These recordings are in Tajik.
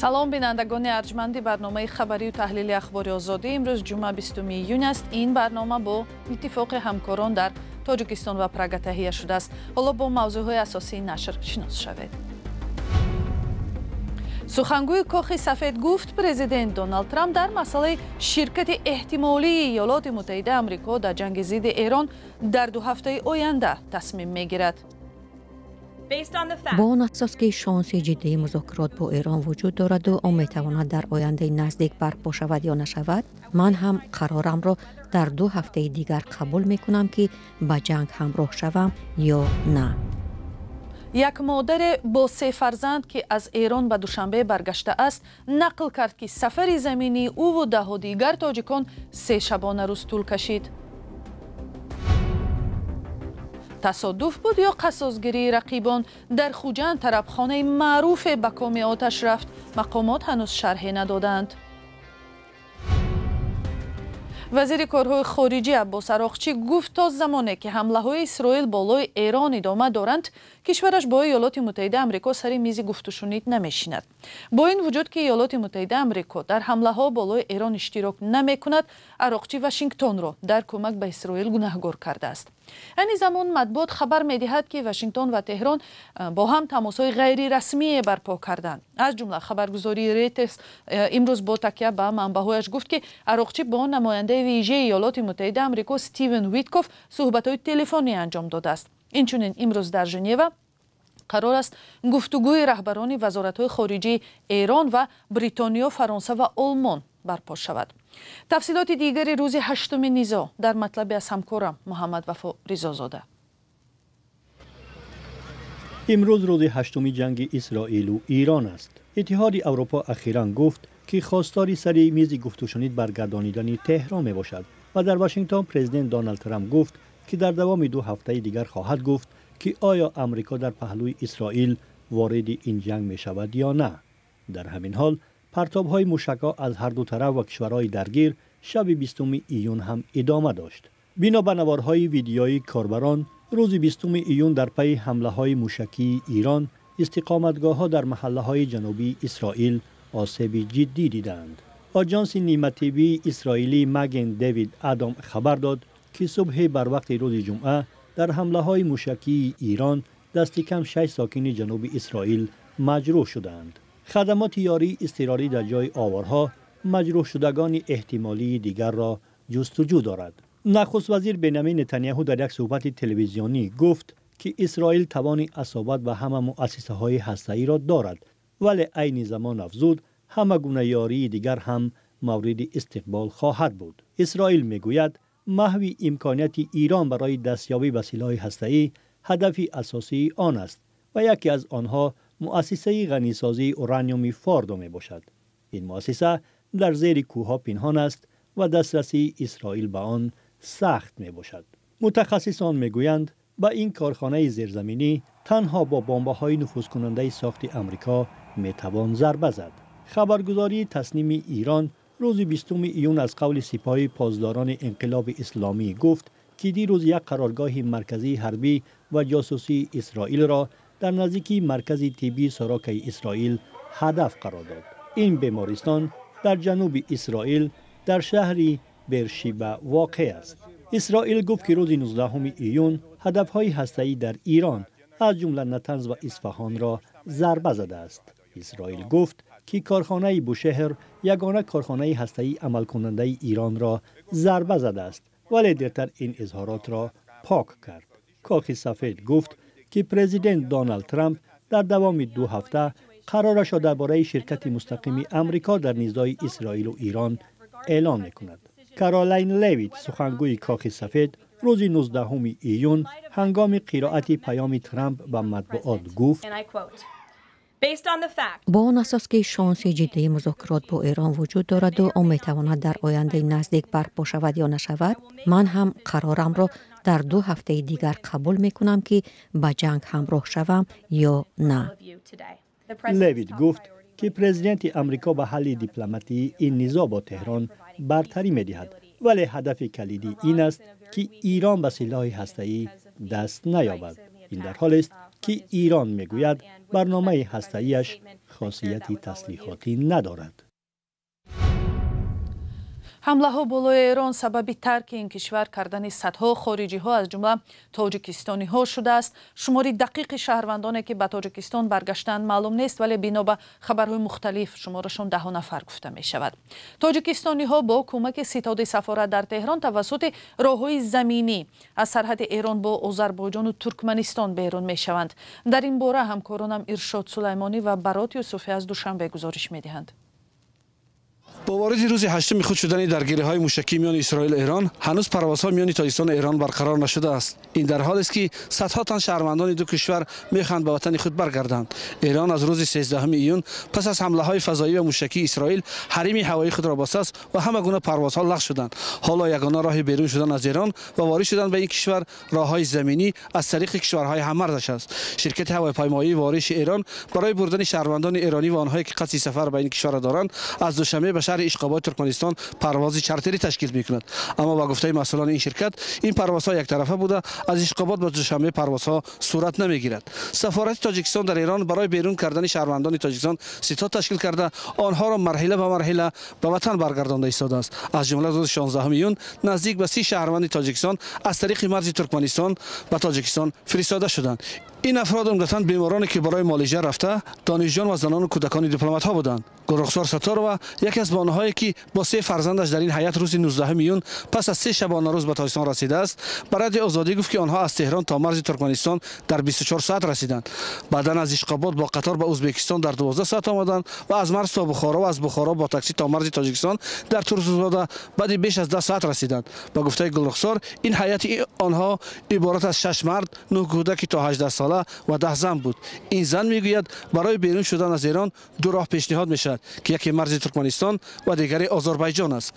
Салом, бинандагони арҷманди барномаи хабарию таҳлили Ахбори Озодӣ. Имрӯз ҷумъа, 20 июн аст. Ин барнома бо иттифоқи ҳамкорон дар Тоҷикистон ва Прага таҳия шудааст. Ҳоло бо мавзӯъҳои асосии нашр шинос шавед. Сухангӯи Кохи Сафед гуфт, президент Доналд Трамп дар масъалаи ширкати эҳтимолии Иёлоти Муттаҳидаи Амрико дар ҷанги зидди Эрон дар 2 ҳафтаи оянда тасмим мегирад. Бо он асос, ки шонси ҷиддии музокирот бо Эрон вуҷуд дораду он метавонад дар ояндаи наздик барпо шавад ё нашавад, ман ҳам қарорамро дар 2 ҳафтаи дигар қабул мекунам, ки ба ҷанг ҳамроҳ шавам ё на. Як модаре бо 3 фарзанд, ки аз Эрон ба Душанбе баргаштааст, нақл кард, ки сафари заминии ӯву даҳо дигар тоҷикон 3 шабонарӯз тӯл кашид. Тасодуф буд ё қассосгирии рақибон? Дар Хуҷанд тарабхонаи маъруфе ба коми оташ рафт. Мақомот ҳанӯз шарҳе надоданд. Вазири корҳои хориҷӣ Аббос Ароқчӣ гуфт, то замоне ки ҳамлаҳои Исроил болои Эрон идома доранд, кишвараш бо Иёлоти Муттаҳидаи Амрико сари мизи гуфтушунид намешинад. Бо ин вуҷуд ки Иёлоти Муттаҳидаи Амрико дар ҳамлаҳо болои Эрон иштирок намекунад, Ароқчӣ Вашингтонро дар кӯмак ба Исроил гунаҳгор кардааст. Айни замон матбуот хабар медиҳад, ки Вашингтон ва Теҳрон бо ҳам тамосҳои ғайрирасмие барпо карданд. Аз ҷумла хабаргузории Рейтерс имрӯз бо такя ба манбаъҳояш гуфт, ки Ароқчӣ бо намояндаи вижаи Иёлоти Муттаҳидаи Амрико Стивен Витков суҳбатҳои телефонӣ анҷом додааст. Инчунин имрӯз дар Женева қарор аст гуфтугӯи раҳбарони вазоратҳои хориҷии Эрон ва Бритониё, Фаронса ва Олмон барпо шавад. Тафсилоти дигари рӯзи ҳаштуми низоъ дар матлаби аз ҳамкорам Муҳаммад Вафо Ризозода. Имрӯз рӯзи ҳаштуми ҷанги Исроилу Эрон аст. Иттиҳоди Аврупо ахиран гуфт, ки хостори сари мизи гуфтушунид баргардонидани Теҳрон мебошад ва дар Вашингтон президент Доналд Трамп гуфт, ки дар давоми 2 ҳафтаи дигар хоҳад гуфт, ки оё Амрико дар паҳлӯи Исроил вориди ин ҷанг мешавад ё на. Дар ҳамин ҳол партобҳои мушакҳо аз ҳар ду тараф ва кишварҳои даргир шаби 20 июн ҳам идома дошт. Бино ба наворҳои видеоии корбарон, рӯзи 20 июн дар пайи ҳамлаҳои мушакии Эрон истиқоматгоҳҳо дар маҳаллаҳои ҷанубии Исроил осеби ҷиддӣ диданд. Оҷонси ниматиббии исроилӣ Маген Дэвид Адом хабар дод, ки субҳи барвақти рӯзи ҷумъа дар ҳамлаҳои мушакии Эрон дасти кам 6 сокини ҷануби Исроил маҷрӯҳ шуданд. Хадамоти ёрии изтирорӣ дар ҷои оворҳо маҷрӯҳшудагони эҳтимолии дигарро ҷустуҷӯ дорад. Нахуст вазир Бенямин Нетаняҳу дар як суҳбати телевизионӣ гуфт, ки Исроил тавони асобат ба ҳама муассисаҳои ҳастаиро дорад, вале айни замон афзуд, ҳама гуна ёрии дигар ҳам мавриди истиқбол хоҳад буд. Исроил мегӯяд, маҳви имконияти Эрон барои дастёбӣ ба силоҳи ҳастаӣ ҳадафи асосии он аст ва яке аз онҳо муассисаи ғанисозии ураниуми Фордо мебошад. Ин муассиса дар зери кӯҳҳо пинҳон аст ва дастрасии Исроил ба он сахт мебошад. Мутахассисон мегӯянд, ба ин корхонаи зерзаминӣ танҳо бо бомбаҳои нуфузкунандаи сохти Амрико метавон зарба зад. Хабаргузории Тасними Эрон рӯзи 20 июн аз қавли сипоҳи посдорони инқилоби исломӣ гуфт, ки дирӯз як қароргоҳи марказии ҳарбӣ ва ҷосусии Исроилро дар наздикии маркази тиббии Сорокаи Исроил ҳадаф қарор дод. Ин бемористон дар ҷануби Исроил дар шаҳри Бершиба воқеъ аст. Исроил гуфт, ки рӯзи 19 июн ҳадафҳои ҳастаӣ дар Эрон аз ҷумла Натанз ва Исфаҳонро зарба задааст. Исроил гуфт, ки корхонаи Бушеҳр ягона корхонаи ҳастаии амалкунандаи Эронро зарба задааст, вале дертар ин изҳоротро пок кард. Кохи Сафед гуфт, ки президент Доналд Трамп дар давоми 2 ҳафта қарорашро дар бораи ширкати мустақими Амрико дар низои Исроилу Эрон эълон мекунад. Каролайн Левит, сухангӯи Кохи Сафед, рӯзи 19 июн ҳангоми қироати паёми Трамп ба матбуот гуфт: Бо он асос, ки шонси ҷиддии музокирот бо Эрон вуҷуд дораду он метавонад дар ояндаи наздик барпо шавад ё нашавад, ман ҳам қарорамро дар 2 ҳафтаи дигар қабул мекунам, ки ба ҷанг ҳамроҳ шавам ё на. Левит гуфт, ки президенти Амрико ба ҳалли дипломатии ин низоъ бо Теҳрон бартарӣ медиҳад, вале ҳадафи калидӣ ин аст, ки Эрон ба силоҳи ҳастаӣ даст наёбад. Ин дар ҳолест, ки Эрон мегӯяд барномаи ҳастаияш хосияти таслиҳотӣ надорад. Ҳамлаҳо болои Эрон сабаби тарки ин кишвар кардани садҳо хориҷиҳо аз ҷумла тоҷикистониҳо шудааст. Шумори дақиқи шаҳрвандоне ки ба Тоҷикистон баргаштанд маълум нест, вале бино ба хабарҳои мухталиф шуморашон даҳо нафар гуфта мешавад. Тоҷикистониҳо бо кӯмаки ситоди сафорат дар Теҳрон тавассути роҳҳои заминӣ аз сарҳади Эрон бо Озарбойҷону Туркманистон берун мешаванд. Дар ин бора ҳамкоронам Иршод Сулаймонӣ ва Барот Юсуфӣ аз Душанбе гузориш медиҳанд. Бо вориди рӯзи ҳаштуми худ шудани даргириҳои мушакӣ миёни Исроил Эрон, ҳанӯз парвозҳо миёни Тоҷикистон ва Эрон барқарор нашудааст. Ин дар ҳолест ки садҳо тан шаҳрвандони ду кишвар мехоҳанд ба ватани худ баргарданд. Эрон аз рӯзи 13 июн пас аз ҳамлаҳои фазоӣ ва мушакии Исроил ҳарими ҳавоии худро бастааст ва ҳама гуна парвозҳо лағв шуданд. Ҳоло ягона роҳи берун шудан аз Эрон ва ворид шудан ба ин кишвар роҳҳои заминӣ аз тариқи кишварҳои ҳаммарзаш аст. Ширкати ҳавопаймоии вориши Эрон барои бурдани шаҳрвандони эронӣ ва онҳое ки қасди сафар ба ин кишварро доранд аз Душанбе ба шаҳри Ишқободи Туркманистон парвози чартерӣ ташкил мекунад. Аммо ба гуфтаи масъулони ин ширкат ин парвозҳо яктарафа буда, аз Ишқобод ба Душанбе парвозҳо сурат намегирад. Сафорати Тоҷикистон дар Эрон барои берун кардани шаҳрвандони Тоҷикистон ситод ташкил карда, онҳоро марҳила ба марҳила ба ватан баргардонда истодааст. Аз ҷумла рӯзи 16 июн наздик ба 30 шаҳрванди Тоҷикистон аз тариқи марзи Туркманистон ба Тоҷикистон фиристода шуданд. Ин афрод умдатан бемороне ки барои муолиҷа рафта, донишҷӯён ва занону кӯдакони дипломатҳо буданд. Гулрухсор Сатторова яке аз бонуҳое ки бо се фарзандаш дар ин ҳайат рӯзи 19 июн пас аз се шабонарӯз ба Тоҷикистон расидааст, ба Радиои Озодӣ гуфт ки онҳо аз Теҳрон то марзи Туркманистон дар 24 соат расиданд. Баъдан аз Ишқобод бо қатор ба Ӯзбекистон дар 12 соат омаданд ва аз марз то Бухоро ва аз Бухоро бо такси то марзи Тоҷикистон дар Турсунзода баъди беш аз 10 соат расиданд. Ба гуфтаи Гулрухсор ин ҳайати онҳо иборат аз 6 мард, 9 кӯдаки то 18 сола ва 10 зан буд. Ин зан мегӯяд барои берун шудан аз Эрон ду роҳ пешниҳод мешавад ки яке марзи Туркманистон ва дигаре Озарбойҷон аст.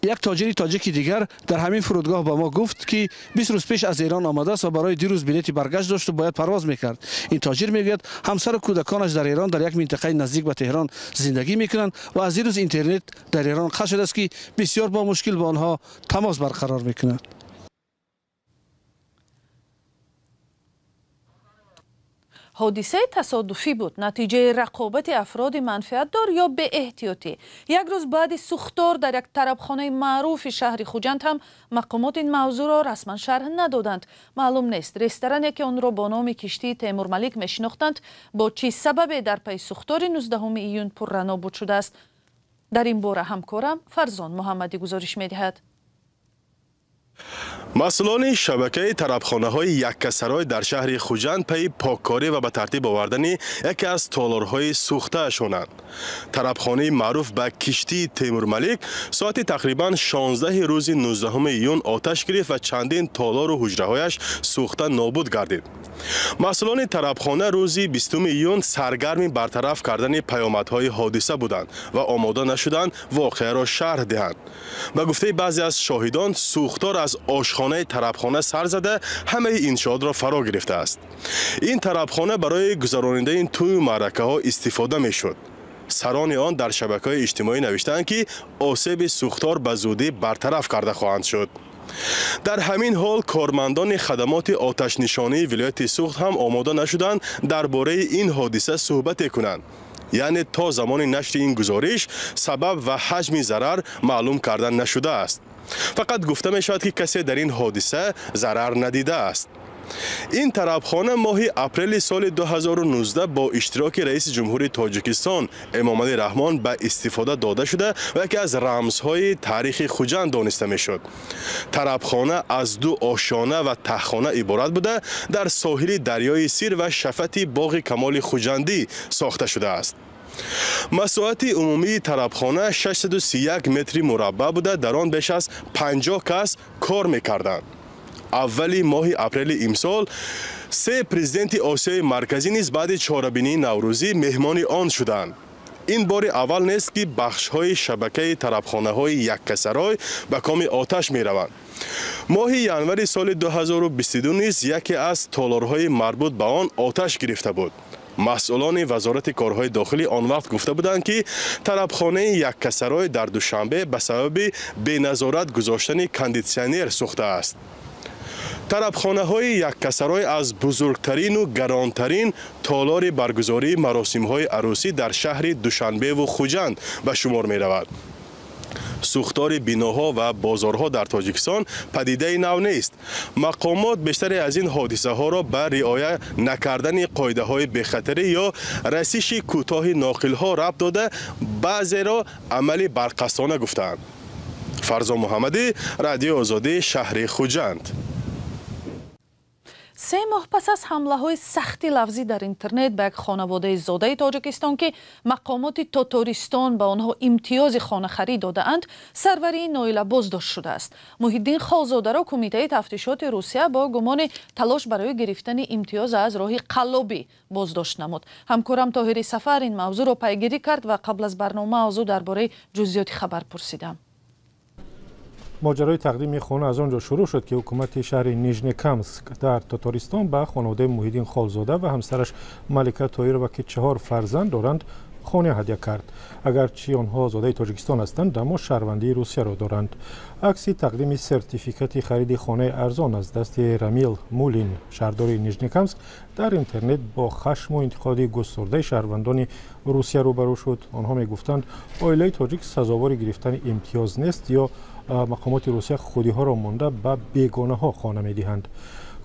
Як тоҷири тоҷики дигар дар ҳамин фурудгоҳ ба мо гуфт ки 20 рӯз пеш аз Эрон омадааст ва барои дирӯз билети баргашт дошт ва бояд парвоз мекард. Ин тоҷир мегӯяд ҳамсару кӯдаконаш дар Эрон дар як минтақаи наздик ба Теҳрон зиндагӣ мекунанд ва аз дирӯз интернет дар Эрон қатъ шудааст ки бисёр бо мушкил бо онҳо тамос барқарор мекунад. Ҳодисаи тасодуфӣ буд, натиҷаи рақобати афроди манфиатдор ё беэҳтиётӣ. Як рӯз баъди сӯхтор дар як тарабхонаи маъруфи шаҳри Хуҷанд ҳам мақомот ин мавзӯъро расман шарҳ надоданд. Маълум нест ресторане ки онро бо номи киштии Темурмалик мешинохтанд бо чӣ сабабе дар пайи сӯхтори 19 июн пурра нобуд шудааст. Дар ин бора ҳамкорам Фарзон Муҳаммадӣ гузориш медиҳад. Масъулони шабакаи тарабхонаҳои яккасарой дар шаҳри Хуҷанд пайи поккорӣ ва ба тартиб овардани яке аз толорҳои сӯхтаашонанд. Тарабхонаи маъруф ба киштии Темурмалик соати тақрибан 16 рӯзи 19 июн оташ гирифт ва чандин толору ҳуҷраҳояш сӯхта нобуд гардид. Масъулони тарабхона рӯзи 20 июн саргарми бартараф кардани паёмадҳои ҳодиса буданд ва омода нашуданд воқеаро шарҳ диҳанд. Ба гуфтаи баъзе аз шоҳидон, сӯхтор аз ошхонаи тарабхона сар зада ҳамаи иншоотро фаро гирифтааст. Ин тарабхона барои гузаронидани тӯю маъракаҳо истифода мешуд. Сарони он дар шабакаҳои иҷтимоӣ навиштаанд ки осеби сӯхтор ба зудӣ бартараф карда хоҳанд шуд. Дар ҳамин ҳол кормандони хадамоти оташнишонии вилояти Суғд ҳам омода нашуданд дар бораи ин ҳодиса суҳбате кунанд. Яъне то замони нашри ин гузориш сабаб ва ҳаҷми зарар маълум карда нашудааст. Фақат гуфта мешавад ки касе дар ин ҳодиса зарар надидааст. Ин тарабхона моҳи апрели соли 2019 бо иштироки раиси ҷумҳури Тоҷикистон Эмомалӣ Раҳмон ба истифода дода шуда ва яке аз рамзҳои таърихи Хуҷанд дониста мешуд. Тарабхона аз ду ошёна ва таҳхона иборат буда, дар соҳили дарёи Сир ва шафати боғи Камоли Хуҷандӣ сохта шудааст. Масоҳати умумии тарабхона 631 метри мураббаъ буда, дар он беш аз 50 кас кор мекарданд. Аввали моҳи апрели имсол се президенти Осиёи Марказӣ низ баъди чорабинии наврӯзӣ меҳмони он шуданд. Ин бори аввал нест ки бахшҳои шабакаи тарабхонаҳои яккасарой ба коми оташ мераванд. Моҳи январи соли 2022 низ яке аз толорҳои марбут ба он оташ гирифта буд. Масъулони вазорати корҳои дохилӣ он вақт гуфта буданд ки тарабхонаи яккасарой дар Душанбе ба сабаби беназорат гузоштани кондитсионер сӯхтааст. Тарабхонаҳои яккасарой аз бузургтарину гаронтарин толори баргузории маросимҳои арӯсӣ дар шаҳри Душанбеву Хуҷанд ба шумор меравад. Сӯхтори биноҳо ва бозорҳо дар Тоҷикистон падидаи нав нест. Мақомот бештаре аз ин ҳодисаҳоро ба риоя накардани қоидаҳои бехатарӣ ё расиши кӯтоҳи ноқилҳо рабт дода, баъзеро амали барқасдона гуфтаанд. Фарзон Муҳаммадӣ, Радиои Озодӣ, шаҳри Хуҷанд. 3 моҳ пас аз ҳамлаҳои сахти лафзӣ дар интернет ба як хонаводаи зодаи Тоҷикистон, ки мақомоти Тотористон ба онҳо имтиёзи хонахарӣ додаанд, сарвари ин оила боздошт шудааст. Муҳиддин Холзодаро Кумитаи тафтишоти Русия бо гумони талош барои гирифтани имтиёз аз роҳи қаллобӣ боздошт намуд. Ҳамкорам Тоҳири Сафар ин мавзӯъро пайгирӣ кард ва қабл аз барнома аз ӯ дар бораи ҷузъиёти хабар пурсидам. Моҷарои тақдими хона аз он ҷо шурӯъ шуд, ки ҳукумати шаҳри Нижнекамск дар Тотористон ба хонаводаи Муҳиддин Холзода ва ҳамсараш Малика Тоирова, ки 4 фарзанд доранд, хона ҳадя кард. Агарчи онҳо зодаи Тоҷикистон ҳастанд, аммо шаҳрвандии Русияро доранд. Акси тақдими сертификати хариди хонаи арзон аз дасти Рамил Мулин, шаҳрдори Нижнекамск, дар интернет бо хашму интиқоди густурдаи шаҳрвандони Русия рӯбарӯ шуд. Онҳо мегуфтанд, оилаи тоҷик сазовори гирифтани имтиёз нест ё мақомоти Русия худиҳоро монда ба бегонаҳо хона медиҳанд.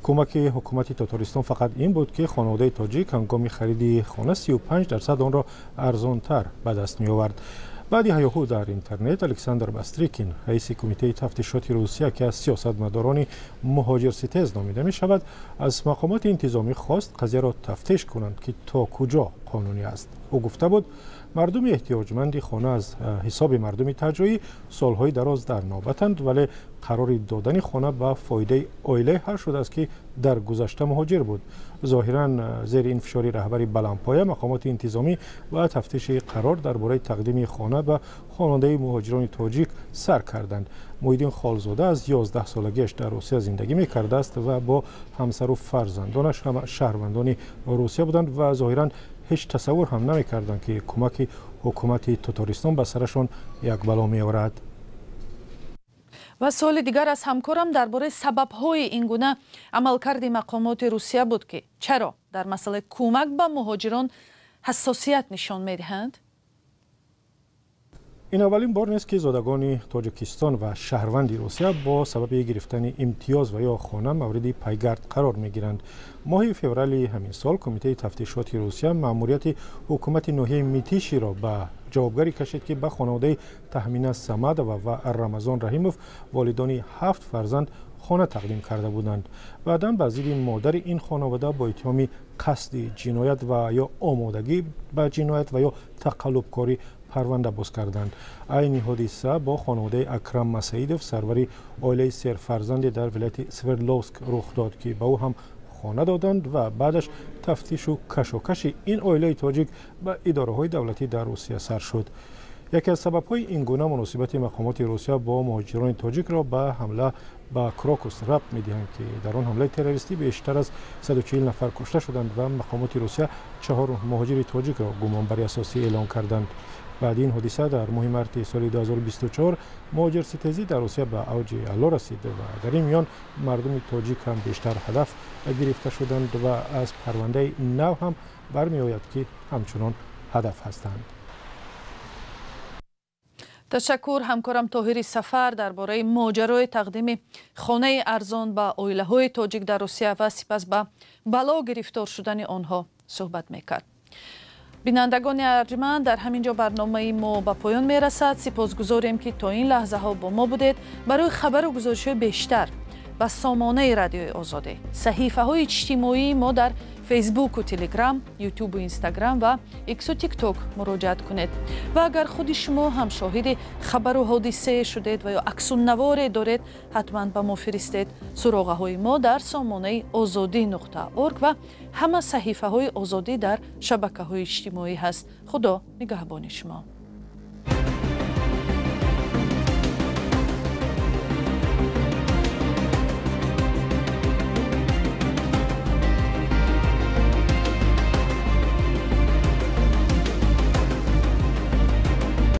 Кӯмаки ҳукумати Тотористон фақат ин буд, ки хонаводаи тоҷик ҳангоми хариди хона 35% онро арзонтар ба даст меовард. Баъди ҳаёҳу дар интернет Александр Бастрикин, раиси Кумитаи тафтишоти Русия, ки аз сиёсатмадорони муҳоҷирситез номида мешавад, аз мақомоти интизомӣ хост қазияро тафтиш кунанд, ки то куҷо қонунӣ аст. Ӯ гуфта буд, мардуми эҳтиёҷманди хона аз ҳисоби мардуми таҷрӯӣ солҳои дароз дар навбатанд, вале қарори додани хона ба фоидаи оилае ҳал шудааст, ки дар гузашта муҳоҷир буд. Зоҳиран зери ин фишори раҳбари баландпоя мақомоти интизомӣ ва тафтиши қарор дар бораи тақдими хона ба хонаводаи муҳоҷирони тоҷик сар карданд. Муҳиддин Холзода аз 11 солагиаш дар Русия зиндагӣ мекардааст ва бо ҳамсару фарзандонаш ҳама шаҳрвандони Русия буданд ва зоҳиран ҳеҷ тасаввур ҳам намекарданд, ки кӯмаки ҳукумати Тотористон ба сарашон як бало меорад. Ва суоли дигар аз ҳамкорам дар бораи сабабҳои ин гуна амалкарди мақомоти Русия буд, ки чаро дар масъалаи кӯмак ба муҳоҷирон ҳассосият нишон медиҳанд? Ин аввалин бор нест, ки зодагони Тоҷикистон ва шаҳрванди Русия бо сабаби гирифтани имтиёз ва ё хона мавриди пайгард қарор мегиранд. Моҳи феврали ҳамин сол Кумитаи тафтишоти Русия маъмурияти ҳукумати ноҳияи Митиширо ба ҷавобгарӣ кашид, ки ба хонаводаи Таҳмина Самадова ва Рамазон Раҳимов, волидони 7 фарзанд, хона тақдим карда буданд. Баъдан ба зидди модари ин хонавода бо иттиҳоми қасди ҷиноят ва ё омодагӣ ба ҷиноят ва ё тақаллубкорӣ парванда боз карданд. Айни ҳодиса бо хонаводаи Акрам Масаидов, сарвари оилаи серфарзанде дар вилояти Свердловск рух дод, ки ба ӯ ҳам хона доданд ва баъдаш тафтишу кашокаши ин оилаи тоҷик ба идораҳои давлатӣ дар Русия сар шуд. Яке аз сабабҳои ин гуна муносибати мақомоти Русия бо муҳоҷирони тоҷикро ба ҳамла ба Крокус рабт медиҳанд, ки дар он ҳамлаи террористӣ бештар аз 140 нафар кушта шуданд ва мақомоти Русия 4 муҳоҷири тоҷикро гумонбари асосӣ эълон карданд. Баъди ин ҳодиса дар моҳи марти соли 2024 муҳоҷирситезӣ дар Русия ба авҷи аъло расид ва дар ин миён мардуми тоҷик ҳам бештар ҳадаф гирифта шуданд ва аз парвандаи нав ҳам бармеояд, ки ҳамчунон ҳадаф ҳастанд. Ташаккур ҳамкорам Тоҳири Сафар дар бораи моҷарои тақдими хонаи арзон ба оилаҳои тоҷик дар Русия ва сипас ба бало гирифтор шудани онҳо суҳбат мекард. Бинандагони арҷманд, дар ҳамин ҷо барномаи мо ба поён мерасад. Сипосгузорем, ки то ин лаҳзаҳо бо мо будед. Барои хабару гузоришҳои бештар ба сомонаи Радиои Озодӣ, саҳифаҳои иҷтимоии мо дар Фейсбуку Телеграм, Ютубу Инстаграм ва Иксу Тикток муроҷиат кунед. Ва агар худи шумо ҳам шоҳиди хабару ҳодисае шудед ва ё аксу наворе доред, ҳатман ба мо фиристед. Суроғаҳои мо дар сомонаи озодӣ.орг ва ҳама саҳифаҳои Озодӣ дар шабакаҳои иҷтимоӣ ҳаст. Худо нигаҳбони шумо.